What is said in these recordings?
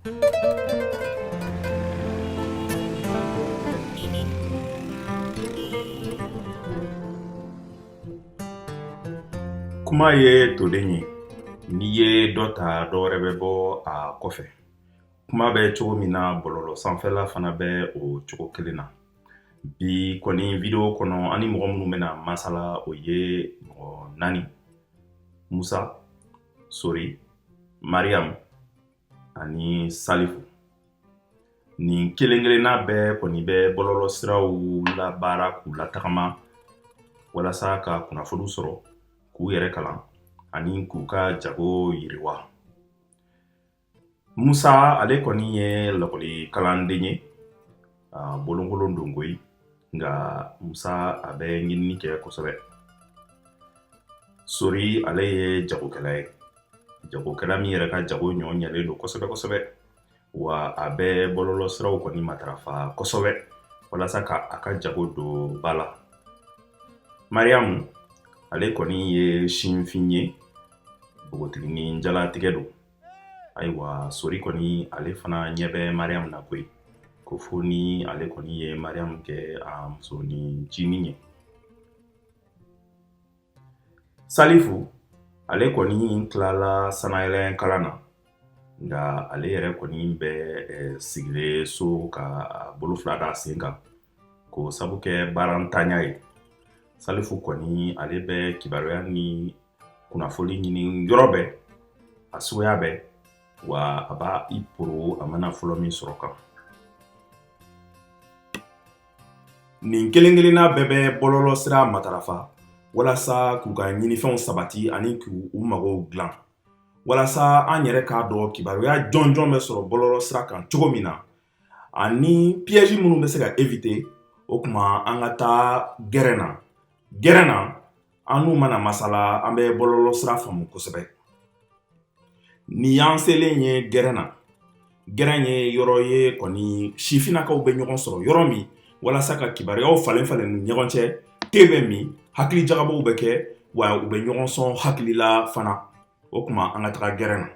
Kuma ye toden ye, n'i ye dɔ ta, dɔ wɛrɛ bɛ bɔ a kɔfɛ. Kuma bɛ cogo min na, bɔlɔlɔ sanfɛla fana bɛ o cogo kelen na. Bi kɔni video kɔnɔ, an ni mɔgɔ minnu bɛna masala, o ye mɔgɔ naani: Musa, Sori, Mariam ani Salifu. Nin kelen kelenna bɛɛ kɔni bɛ bɔlɔlɔ siraw labaara k'u latagama walasa ka kunnafoniw sɔrɔ, k'u yɛrɛ kalan ani k'u ka jago yiriwa. Musa, ale kɔni ye lakɔli kalanden ye, a bolonkolon don koyi, nka Musa a bɛ ɲinini kɛ kosɛbɛ. Sori, ale ye jagokɛla ye, jagokɛla min yɛrɛ ka jago ɲɔ ɲɛlen don kosɛbɛ kosɛbɛ, wa a bɛ bɔlɔlɔ siraw kɔni matarafa kosɛbɛ walasa ka a ka jago don ba la. Mariyamu, ale kɔni ye sinfin ye, npogotiginin jalatigɛ don. Ayiwa, Sori kɔni, ale fana ɲɛ bɛ Mariyamu na koyi, ko fo ni ale kɔni ye Mariyamu kɛ a musonin ncinin ye. Salifu, ale kɔni tilala sanayɛlɛn kalan na, nka ale yɛrɛ kɔni bɛ sigilen so ka bolo fila da sen kan k'o sabu kɛ baarantanya ye. Salifu kɔni, ale bɛ kibaruya ni kunnafoni ɲini yɔrɔ bɛɛ, a suguya bɛɛ, wa a b'a i poro a mana fɔlɔ min sɔrɔ kan. Nin kelen kelenna bɛɛ bɛ bɔlɔlɔ sira matarafa walasa k'u ka ɲinifɛnw sabati ani k'u magow dilan. Walasa an yɛrɛ k'a dɔn kibaruya jɔnjɔn bɛ sɔrɔ bɔlɔlɔ sira kan cogo min na ani piège minnu bɛ se ka éviter, o tuma an ka taa gɛrɛn na. Gɛrɛn na, an n'u mana masala, an bɛ bɔlɔlɔ sira faamu kosɛbɛ. Nin y'an selen ye gɛrɛn na. Gɛrɛn ye yɔrɔ ye kɔni, sifinnakaw bɛ ɲɔgɔn sɔrɔ yɔrɔ min walasa ka kibaruyaw falen falen ni ɲɔgɔn cɛ, te bɛ min, hakili jagabɔw bɛ kɛ, wa u bɛ ɲɔgɔn sɔn hakili la fana. O tuma an ka taga gɛrɛn na.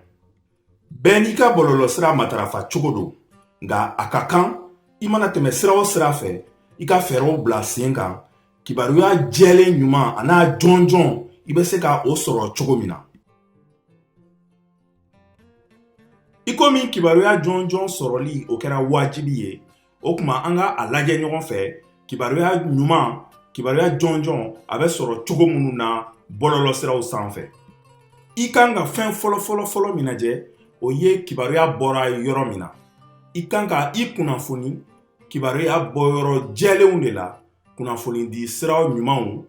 Bɛɛ n'i ka bɔlɔlɔ sira matarafa cogo don, nka a ka kan i mana tɛmɛ sira o sira fɛ, i ka fɛɛrɛw bila sen kan, kibaruya jɛlen ɲuman a n'a jɔnjɔn, i bɛ se ka o sɔrɔ cogo min na. I komi kibaruya jɔnjɔn sɔrɔli, o kɛra wajibi ye, o tuma an ka a lajɛ ɲɔgɔn fɛ, kibaruya ɲuman, kibaruya jɔnjɔn, a bɛ sɔrɔ cogo minnu na bɔlɔlɔ siraw sanfɛ. I kan ka fɛn fɔlɔ fɔlɔ fɔlɔ min lajɛ, o ye kibaruya bɔra yɔrɔ min na. I kan ka i kunnafoni kibaruya bɔyɔrɔ jɛlenw de la, kunnafoni di siraw ɲumanw.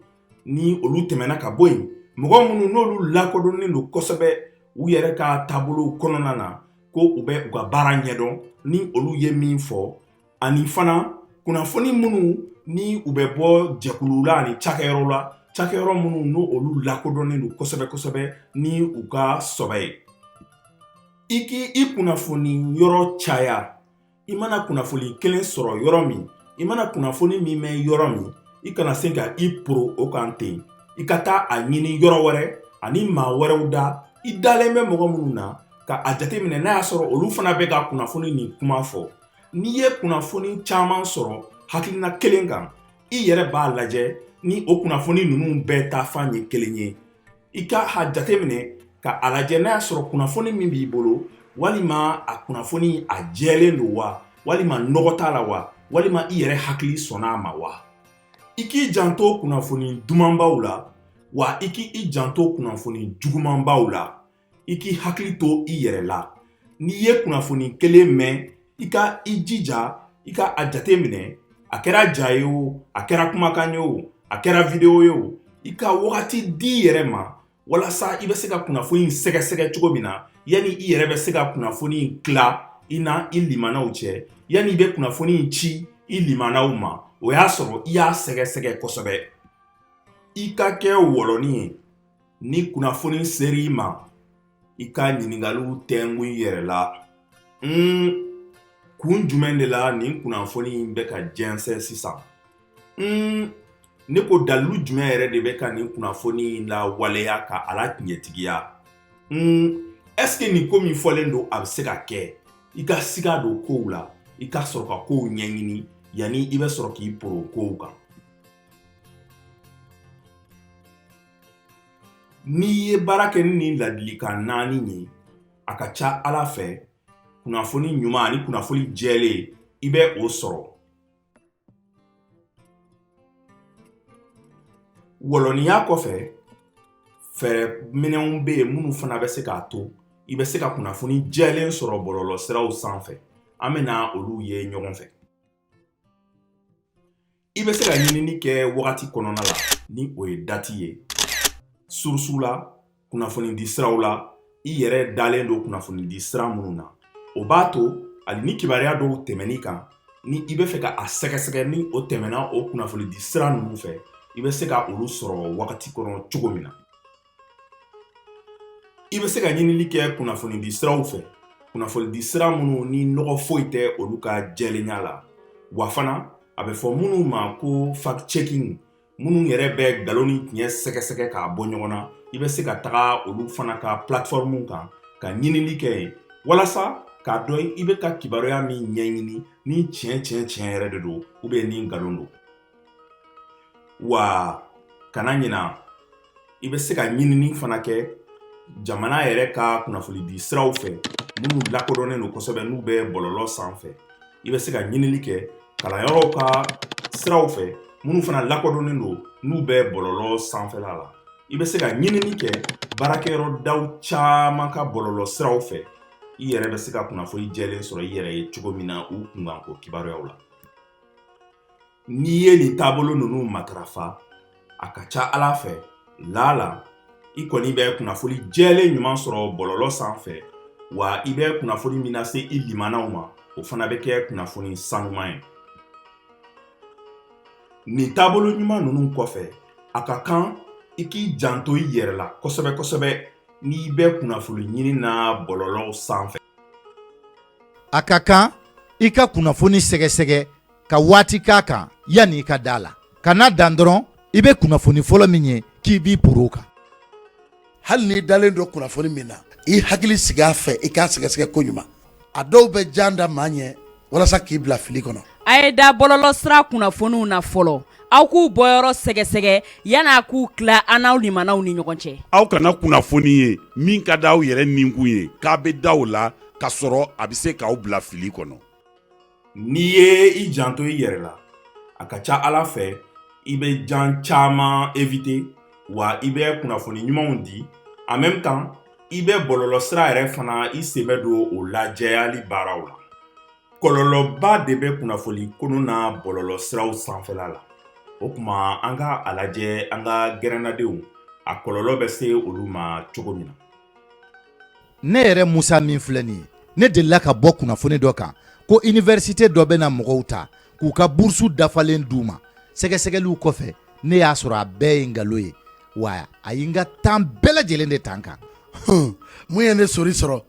Ni olu tɛmɛna ka bɔ yen, mɔgɔ minnu n'olu lakodɔnnen don kosɛbɛ u yɛrɛ ka taabolow kɔnɔna na, ko u bɛ u ka baara ɲɛdɔn, ni olu ye min fɔ, ani fana kunnafoni minnu ni u bɛ bɔ jɛkuluw la ani cakɛyɔrɔw la, cakɛyɔrɔ minnu n'o olu lakodɔnnen don kosɛbɛ kosɛbɛ ni u ka sɔbɛ ye. I k'i kunnafoni yɔrɔ caya. I mana kunnafoni kelen sɔrɔ yɔrɔ min, i mana kunnafoni min mɛn yɔrɔ min, i kana se ka i poro o kan ten. I ka taa a ɲini yɔrɔ wɛrɛ ani maa wɛrɛw da, i dalen bɛ mɔgɔ minnu na, ka a jateminɛ n'a y'a sɔrɔ olu fana bɛ ka kunnafoni nin kuma fɔ. N'i ye kunnafoni caman sɔrɔ hakilina kelen kan, i yɛrɛ b'a lajɛ ni o kunnafoni ninnu bɛɛ taafan ye kelen ye. I ka a jateminɛ ka a lajɛ n'a y'a sɔrɔ kunnafoni min b'i bolo, walima a kunnafoni a jɛlen don wa, walima nɔgɔ t'a la wa, walima i yɛrɛ hakili sɔnna a ma wa. I k'i janto kunnafoni dumanbaw la, wa i k'i janto kunnafoni jugumanbaw la. I k'i hakili to i yɛrɛ la. N'i ye kunnafoni kelen mɛn, i ka i jija i ka a jate minɛ, a kɛra ja ye o, a kɛra kumakan ye o, a kɛra video ye o, i ka wagati di i yɛrɛ ma walasa i bɛ se ka kunnafoni in sɛgɛsɛgɛ cogo min na, yanni i yɛrɛ bɛ se ka kunnafoni in tila i na i limanaw cɛ, yanni i bɛ kunnafoni in ci i limanaw ma, o y'a sɔrɔ i y'a sɛgɛsɛgɛ kosɛbɛ. I ka kɛ wɔlɔni ye. Ni kunnafoni ser'i ma, i ka ɲininkaliw tɛngu i yɛrɛ la: kun jumɛn de la nin kunnafoni in bɛ ka jɛnsɛn sisan? Ne ko dalilu jumɛn yɛrɛ de bɛ ka nin kunnafoni in lawaleya ka a la tiɲɛtigiya? Est-ce que nin ko min fɔlen don, a bɛ se ka kɛ? i ka siga don kow la, i ka sɔrɔ ka kow ɲɛɲini yanni i bɛ sɔrɔ k'i poron kow kan. N'i ye baara kɛ ni nin ladilikan naani ye, a ka ca Ala fɛ, kunnafoni ɲuman ani kunnafoni jɛlen, i bɛ o sɔrɔ. Wɔlɔniya kɔfɛ, fɛɛrɛ minɛnw bɛ yen minnu fana bɛ se k'a to i bɛ se ka kunnafoni jɛlen sɔrɔ bɔlɔlɔsiraw sanfɛ. An bɛna olu ye ɲɔgɔn fɛ. I bɛ se ka ɲinini kɛ wagati kɔnɔna la, ni o ye dati ye, source la, kunnafonidi siraw la, i yɛrɛ dalen don kunnafonidi sira minnu na. O b'a to hali ni kibaruya dɔw tɛmɛn'i kan, ni i bɛ fɛ ka a sɛgɛsɛgɛ, ni o tɛmɛna o kunnafonidi sira ninnu fɛ, i bɛ se ka olu sɔrɔ wagati kɔnɔ cogo min na. I bɛ se ka ɲinili kɛ kunnafonidi siraw fɛ, kunnafonidi sira minnu ni nɔgɔ foyi tɛ olu ka jɛlenya la. Wa fana, a bɛ fɔ minnu ma ko fact checking, minnu yɛrɛ bɛ nkalon ni tiɲɛ sɛgɛsɛgɛ k'a bɔ ɲɔgɔn na, i bɛ se ka taga olu fana ka plateforme kan ka ɲinili kɛ yen walasa k'a dɔn i bɛ ka kibaruya min ɲɛɲini, ni tiɲɛ tiɲɛ tiɲɛ yɛrɛ de don ou bien ni nkalon don. Wa kana ɲina, i bɛ se ka ɲinini fana kɛ jamana yɛrɛ ka kunnafonidi siraw fɛ minnu lakodɔnnen don kosɛbɛ, n'u bɛ bɔlɔlɔ sanfɛ. I bɛ se ka ɲinili kɛ kalanyɔrɔw ka siraw fɛ minnu fana lakodɔnnen don, n'u bɛ bɔlɔlɔ sanfɛla la. I bɛ se ka ɲinini kɛ baarakɛyɔrɔ daw caman ka bɔlɔlɔ siraw fɛ, i yɛrɛ bɛ se ka kunnafoni jɛlen sɔrɔ i yɛrɛ ye cogo min na u kunkanko kibaruyaw la. N'i ye nin taabolo ninnu matarafa, a ka ca Ala fɛ, laala i kɔni bɛ kunnafoni jɛlen ɲuman sɔrɔ bɔlɔlɔ sanfɛ, wa i bɛ kunnafoni min lase i limanaw ma, o fana bɛ kɛ kunnafoni sanuman ye. Nin taabolo ɲuman ninnu kɔfɛ, a ka kan i k'i janto i yɛrɛ la kosɛbɛ kosɛbɛ n'i bɛ kunnafoni ɲini na bɔlɔlɔw sanfɛ. A ka kan i ka kunnafoni sɛgɛsɛgɛ ka waati k'a kan yanni i ka da la. Kana dan dɔrɔn i bɛ kunnafoni fɔlɔ min ye k'i b'i poron o kan. Hali n'i dalen don kunnafoni min na, i hakili sigi a fɛ, i k'a sɛgɛsɛgɛ koɲuman. A dɔw bɛ jan da maa ɲɛ walasa k'i bila fili kɔnɔ. A ye da bɔlɔlɔsira kunnafoniw na fɔlɔ, aw k'u bɔyɔrɔ sɛgɛsɛgɛ yan'a k'u tila an n'aw limanaw ni ɲɔgɔn cɛ. Aw kana kunnafoni ye min ka di aw yɛrɛ ninkun ye k'a bɛ da o la, k'a sɔrɔ a bɛ se k'aw bila fili kɔnɔ. N'i ye i janto i yɛrɛ la, a ka ca Ala fɛ, i bɛ jan caman éviter, wa i bɛ kunnafoni ɲumanw di. En même temps, i bɛ bɔlɔlɔsira yɛrɛ fana, i sen bɛ don o lajɛyali baaraw la. Kɔlɔlɔba de bɛ kunnafoni kolon na bɔlɔlɔsiraw sanfɛla la. O tuma, an ka a lajɛ an ka gɛrɛnnadenw, a kɔlɔlɔ bɛ se olu ma cogo min na. Ne yɛrɛ Musa min filɛ nin ye, ne delila ka bɔ kunnafoni dɔ kan ko université dɔ bɛna mɔgɔw ta k'u ka bourse dafalen d'u ma. Sɛgɛsɛgɛliw kɔfɛ, ne y'a sɔrɔ a bɛɛ ye nkalon ye, wa a ye n ka temps bɛɛ lajɛlen de ta n kan. Mun ye ne sori sɔrɔ?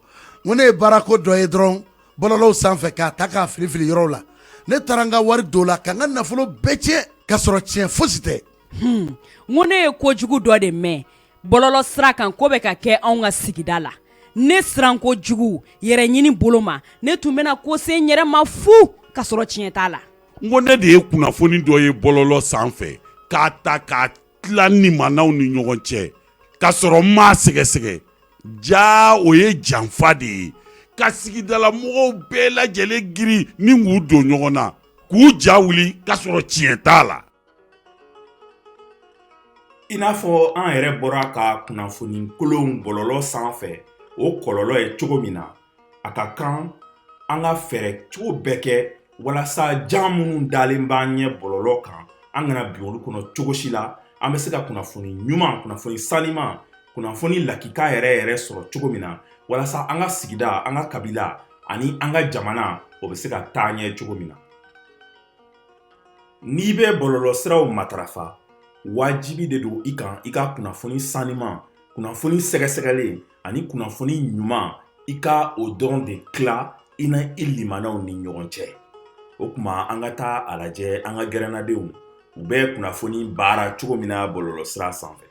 N ko ne ye baarako dɔ ye dɔrɔn bɔlɔlɔw sanfɛ, k'a ta k'a filifili yɔrɔw la. Ne taara n ka wari don la, ka n ka nafolo bɛɛ tiɲɛ, k'a sɔrɔ tiɲɛ fosi tɛ. N ko ne ye kojugu dɔ de mɛn bɔlɔlɔ sira kan ko bɛ ka kɛ anw ka sigida la. Ne siran kojugu yɛrɛ ɲini bolo ma, ne tun bɛna ko se n yɛrɛ ma fu ka sɔrɔ tiɲɛ t'a la. N ko ne de ye kunnafoni dɔ ye bɔlɔlɔ sanfɛ k'a ta k'a tila nimanaw ni ɲɔgɔn cɛ k'a sɔrɔ n m'a sɛgɛsɛgɛ. Jaa o ye janfa de ye ka sigidalamɔgɔw bɛɛ lajɛlen girin ni k'u don ɲɔgɔn na, k'u ja wuli k'a sɔrɔ tiɲɛ t'a la. I n'a fɔ an yɛrɛ bɔra ka kunnafoni kolonw bɔlɔlɔ sanfɛ, o kɔlɔlɔ ye cogo min na, a ka kan an ka fɛɛrɛ cogo bɛɛ kɛ walasa jan minnu dalen b'an ɲɛ bɔlɔlɔ kan, an kana bin olu kɔnɔ cogo si la. An bɛ se ka kunnafoni ɲuman, kunnafoni saniman, kunnafoni lakika yɛrɛ yɛrɛ sɔrɔ cogo min na, walasa an ka sigida, an ka kabila ani an ka jamana, o bɛ se ka taa ɲɛ cogo min na. N'i bɛ bɔlɔlɔsiraw matarafa, wajibi de don i kan i ka kunnafoni saniman, kunnafoni sɛgɛsɛgɛlen ani kunnafoni ɲuman, i ka o dɔrɔn de tila i na i limanaw ni ɲɔgɔn cɛ. O tuma, an ka taa a lajɛ an ka gɛrɛnnadenw, u bɛ kunnafoni baara cogo min na bɔlɔlɔsira sanfɛ.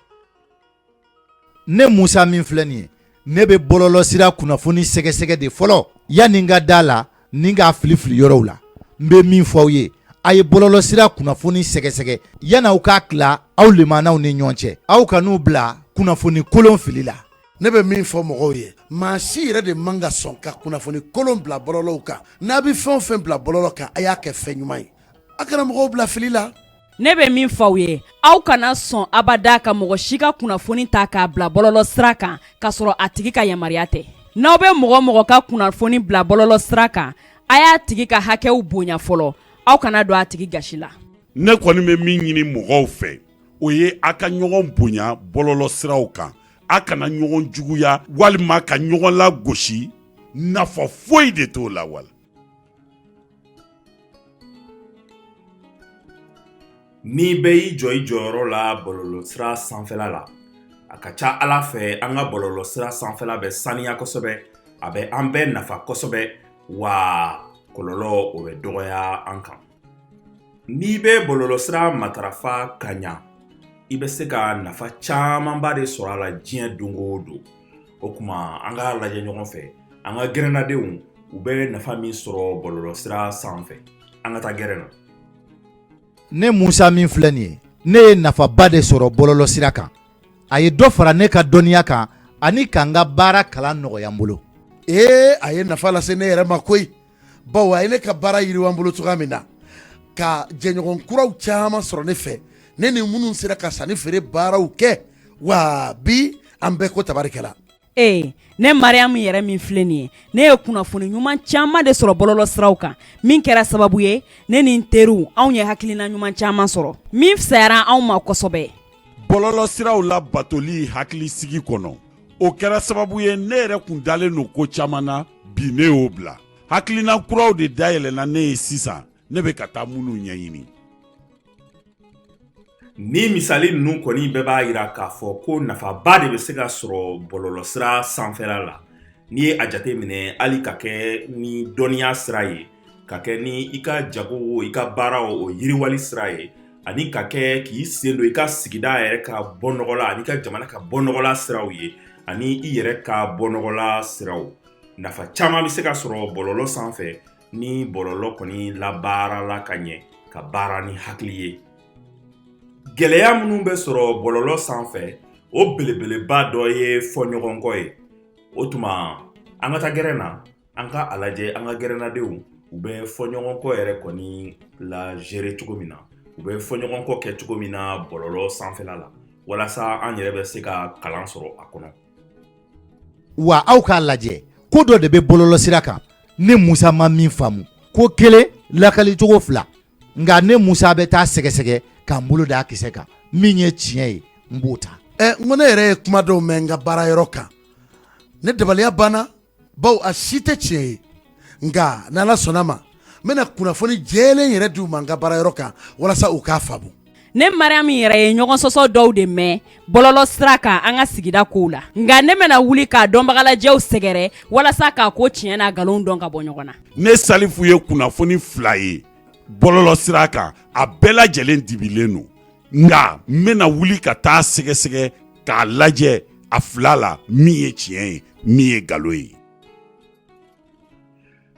Ne Musa min filɛ nin ye, Ne bɛ bɔlɔlɔsira kunnafoni sɛgɛsɛgɛ de fɔlɔ yanni n ka da la ni k'a fili fili yɔrɔw la. N bɛ min fɔ aw ye, a ye bɔlɔlɔsira kunnafoni sɛgɛsɛgɛ yanni aw k'a tila aw limanaw ni ɲɔgɔn cɛ. Aw kan'u bila kunnafoni kolon fili la. Ne bɛ min fɔ mɔgɔw ye, maa si yɛrɛ de man ka sɔn ka kunnafoni kolon bila bɔlɔlɔw kan. N'a bɛ fɛn o fɛn bila bɔlɔlɔ kan, a y'a kɛ fɛn ɲuman ye, a kana mɔgɔw bila fili la. Ne bɛ min fɔ aw ye, aw kana sɔn abada ka mɔgɔ si ka kunnafoni ta k'a bila bɔlɔlɔ sira kan k'a sɔrɔ a tigi ka yamaruya tɛ. N'aw bɛ mɔgɔ o mɔgɔ ka kunnafoni bila bɔlɔlɔ sira kan, a y'a tigi ka hakɛw bonya fɔlɔ, aw kana don a tigi gasi la. Ne kɔni bɛ min ɲini mɔgɔw fɛ, o ye a ka ɲɔgɔn bonya bɔlɔlɔ siraw kan. A kana ɲɔgɔn juguya walima ka ɲɔgɔn lagosi, nafa foyi de t'o la wala. Ni bɛɛ y'i jɔ i jɔyɔrɔ la bɔlɔlɔsira sanfɛla la, a ka ca Ala fɛ an ka bɔlɔlɔsira sanfɛla bɛ saniya kosɛbɛ, a bɛ an bɛɛ nafa kosɛbɛ, wa kɔlɔlɔ o bɛ dɔgɔya an kan. N'i bɛ bɔlɔlɔsira matarafa ka ɲa, i bɛ se ka nafa camanba de sɔrɔ a la diɲɛ don o don. O tuma an k'a lajɛ ɲɔgɔn fɛ, an ka gɛrɛnnadenw u bɛ nafa min sɔrɔ bɔlɔlɔsira sanfɛ. An ka taa gɛrɛn na. Ne Musa min filɛ nin ye, ne ye nafaba de sɔrɔ bɔlɔlɔsira kan. A ye dɔ fara ne ka dɔnniya kan ani ka n ka baara kalan nɔgɔya n bolo. Ee, a ye nafa lase ne yɛrɛ ma koyi, bawo a ye ne ka baara yiriwa n bolo cogoya min na, ka jɛɲɔgɔn kuraw caman sɔrɔ ne fɛ, ne ni minnu sera ka sanni feere baaraw kɛ, wa bi an bɛɛ ko tabarikɛla. Ee, ne Mariyamu yɛrɛ min filɛ nin ye, ne ye kunnafoni ɲuman caman de sɔrɔ bɔlɔlɔ siraw kan, min kɛra sababu ye ne ni n teriw anw ye hakilina ɲuman caman sɔrɔ min fisayara anw ma kosɛbɛ. Bɔlɔlɔ siraw labatoli hakilisigi kɔnɔ, o kɛra sababu ye ne yɛrɛ kun dalen don ko caman na, bi ne y'o bila. Hakilina kuraw de dayɛlɛnna ne ye sisan, ne bɛ ka taa minnu ɲɛɲini. Ni misali ninnu kɔni bɛɛ b'a jira k'a fɔ ko nafaba de bɛ se ka sɔrɔ bɔlɔlɔsira sanfɛla la. N'i ye a jate minɛ hali ka kɛ ni dɔnniya sira ye, ka kɛ ni i ka jago o i ka baara o yiriwali sira ye, ani ka kɛ k'i sen don i ka sigida yɛrɛ ka bɔnɔgɔla ani ka jamana ka bɔnɔgɔla siraw ye, ani i yɛrɛ ka bɔnɔgɔla siraw. Nafa caman bɛ se ka sɔrɔ bɔlɔlɔ sanfɛ ni bɔlɔlɔ kɔni labaarala ka ɲɛ, ka baara ni hakili ye. Gɛlɛya minnu bɛ sɔrɔ bɔlɔlɔ sanfɛ, o belebeleba dɔ ye fɔɲɔgɔnkɔ ye. O tuma an ka taa gɛrɛn na, an ka a lajɛ an ka gɛrɛnnadenw u bɛ fɔɲɔgɔnkɔ yɛrɛ kɔni la gérer cogo min na, u bɛ fɔɲɔgɔnkɔ kɛ cogo min na bɔlɔlɔ sanfɛla la, walasa an yɛrɛ bɛ se ka kalan sɔrɔ a kɔnɔ. Wa aw k'a lajɛ, ko dɔ de bɛ bɔlɔlɔsira kan ne Musa ma min faamu. Ko kelen lakalicogo fila, nka ne Musa bɛ taa sɛgɛsɛgɛ ka n bolo da a kisɛ kan, min ye tiɲɛ ye n b'o ta. Ɛ, n ko ne yɛrɛ ye kuma dɔw mɛn n ka baara yɔrɔ kan, ne dabaliya banna, bawo a si tɛ tiɲɛ ye. Nka n'Ala sɔnna ma, n bɛna kunnafoni jɛlen yɛrɛ di u ma n ka baara yɔrɔ kan walasa u k'a faamu. Ne Mariyamu yɛrɛ ye ɲɔgɔn sɔsɔ dɔw de mɛn bɔlɔlɔ sira kan an ka sigida kow la, nka ne bɛna wuli k'a dɔnbagalajɛw sɛgɛrɛ walasa k'a ko tiɲɛ n'a nkalon dɔn ka bɔ ɲɔgɔn na. Ne Salifu ye kunnafoni fila ye bɔlɔlɔ sira kan, a bɛɛ lajɛlen dibilen don, nka n bɛna wuli ka taa sɛgɛsɛgɛ k'a lajɛ a fila la min ye tiɲɛ ye, min ye nkalon ye.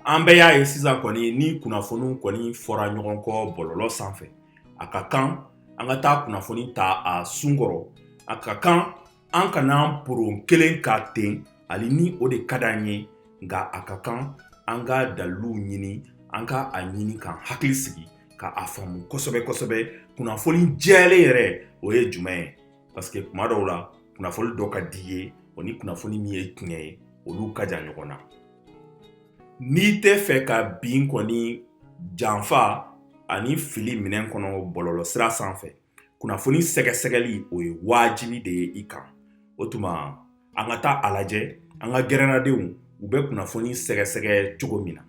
An bɛɛ y'a ye sisan kɔni, ni kunnafoniw kɔni fɔra ɲɔgɔn kɔ bɔlɔlɔ sanfɛ, a ka kan an ka taa kunnafoni ta a sun kɔrɔ. A ka kan an kana an poron kelen ka ten, hali ni o de ka di an ye, nka a ka kan an ka daliluw ɲini, an ka a ɲini k'an hakili sigi ka a faamu kosɛbɛ kosɛbɛ kunnafoni jɛlen yɛrɛ o ye jumɛn ye. Parce que kuma dɔw la kunnafoni dɔ ka di i ye, o ni kunnafoni min ye tiɲɛ ye olu ka jan ɲɔgɔn na. N'i tɛ fɛ ka bin kɔni janfa ani fili minɛn kɔnɔ bɔlɔlɔsira sanfɛ, kunnafoni sɛgɛsɛgɛli o ye wajibi de ye i kan. O tuma an ka taa a lajɛ an ka gɛrɛnnadenw u bɛ kunnafoni sɛgɛsɛgɛ cogo min na.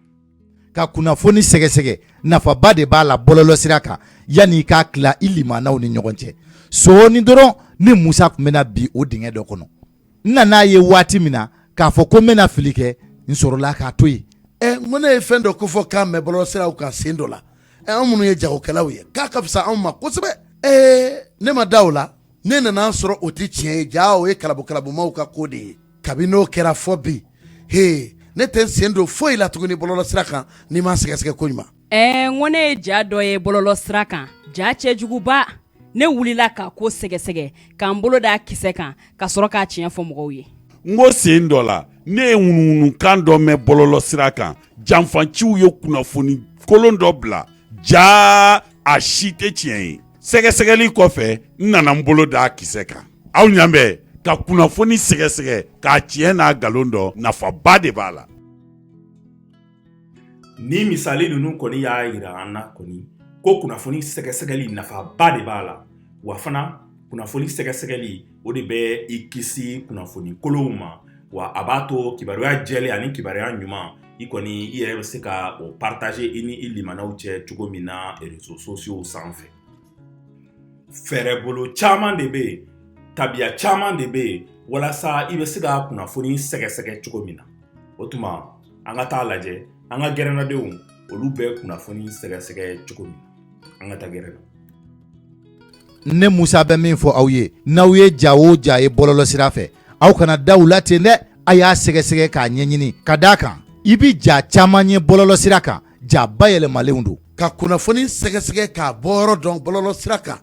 Ka kunnafoni sɛgɛsɛgɛ nafaba de b'a la bɔlɔlɔsira kan yanni i k'a tila i limanaw ni ɲɔgɔn cɛ. Sɔɔni dɔrɔn ne Musa tun bɛna bin o dingɛ dɔ kɔnɔ. N nan'a ye waati min na k'a fɔ ko n bɛna fili kɛ, n sɔrɔla k'a to yen. Ɛ, n ko ne ye fɛn dɔ kofɔ kan mɛn bɔlɔlɔsiraw kan sen dɔ la. Ɛ, anw minnu ye jagokɛlaw ye, k'a ka fisa anw ma kosɛbɛ. Ee, ne ma da o la. Ne nana sɔrɔ o tɛ tiɲɛ ye. Jaa, o ye kalabu kalabumaw ka ko de ye. Kabini n'o kɛra fɔ bi, he, ne tɛ n sen don foyi la tuguni bɔlɔlɔsira kan ni n m'a sɛgɛsɛgɛ koɲuman. Ɛɛ, n ko ne ye ja dɔ ye bɔlɔlɔ sira kan, ja cɛjuguba. Ne wulila ka ko sɛgɛsɛgɛ, ka n bolo d'a kisɛ kan, ka sɔrɔ k'a tiɲɛ fɔ mɔgɔw ye. N ko sen dɔ la, ne ye ŋunuŋunukan dɔ mɛn bɔlɔlɔ sira kan, janfanciw ye kunnafoni kolon dɔ bila, jaa a si tɛ tiɲɛ ye. Sɛgɛsɛgɛli kɔfɛ, n nana n bolo d'a kisɛ kan. Aw ɲɛ bɛ ka kunnafoni sɛgɛsɛgɛ k'a tiɲɛ n'a nkalon dɔn, nafaba de b'a la. Ni misali ninnu kɔni y'a yira an na kɔni ko kunnafoni sɛgɛsɛgɛli nafaba de b'a la. Wa fana, kunnafoni sɛgɛsɛgɛli, o de bɛ i kisi kunnafoni kolonw ma, wa a b'a to kibaruya jɛlen ani kibaruya ɲuman, i kɔni i yɛrɛ bɛ se ka o partager i ni i limanaw cɛ cogo min na réseaux sociaux sanfɛ. Fɛɛrɛbolo caman de bɛ yen, tabiya caman de bɛ yen walasa i bɛ se ka kunnafoni sɛgɛsɛgɛ cogo min na. O tuma, an ka taa lajɛ an ka gɛrɛnnadenw, olu bɛ kunnafoni sɛgɛsɛgɛ cogo min na. An ka taa gɛrɛn na. Ne Musa bɛ min fɔ aw ye, n'aw ye ja o ja ye bɔlɔlɔsira fɛ, aw kana da u la ten dɛ. A y'a sɛgɛsɛgɛ k'a ɲɛɲini, ka d'a kan i bɛ ja caman ye bɔlɔlɔsira kan, ja bayɛlɛmalenw don. Ka kunnafoni sɛgɛsɛgɛ k'a bɔyɔrɔ dɔn bɔlɔlɔsira kan,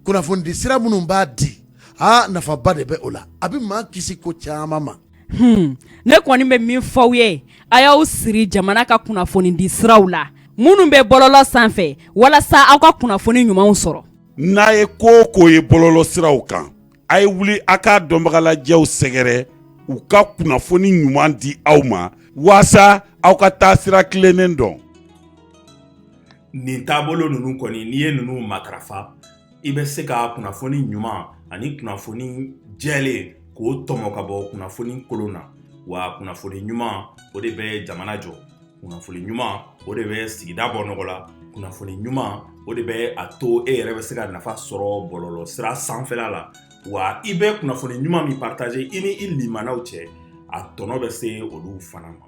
kunnafonidi sira minnu b'a di, aa, nafaba de bɛ o la, a bɛ maa kisi ko caman ma. Ne kɔni bɛ min fɔ aw ye, a y'aw siri jamana ka kunnafonidi siraw la minnu bɛ bɔlɔlɔ sanfɛ, walasa aw ka kunnafoni ɲumanw sɔrɔ. N'a ye ko o ko ye bɔlɔlɔ siraw kan, a ye wuli a k'a dɔnbagalajɛw sɛgɛrɛ, u ka kunnafoni ɲuman di aw ma waasa aw ka taa sira tilennen dɔn. Nin taabolo ninnu kɔni, n'i ye ninnu matarafa, i bɛ se ka kunnafoni ɲuman ani kunnafoni jɛlen k'o tɔmɔ ka bɔ kunnafoni kolon na. Wa kunnafoni ɲuman, o de bɛ jamana jɔ. Kunnafoni ɲuman, o de bɛ sigida bɔ nɔgɔ la. Kunnafoni ɲuman, o de bɛ a to e yɛrɛ bɛ se ka nafa sɔrɔ bɔlɔlɔ sira sanfɛla la. Wa i bɛ kunnafoni ɲuman min partager i ni i limanaw cɛ, a tɔnɔ bɛ se olu fana ma.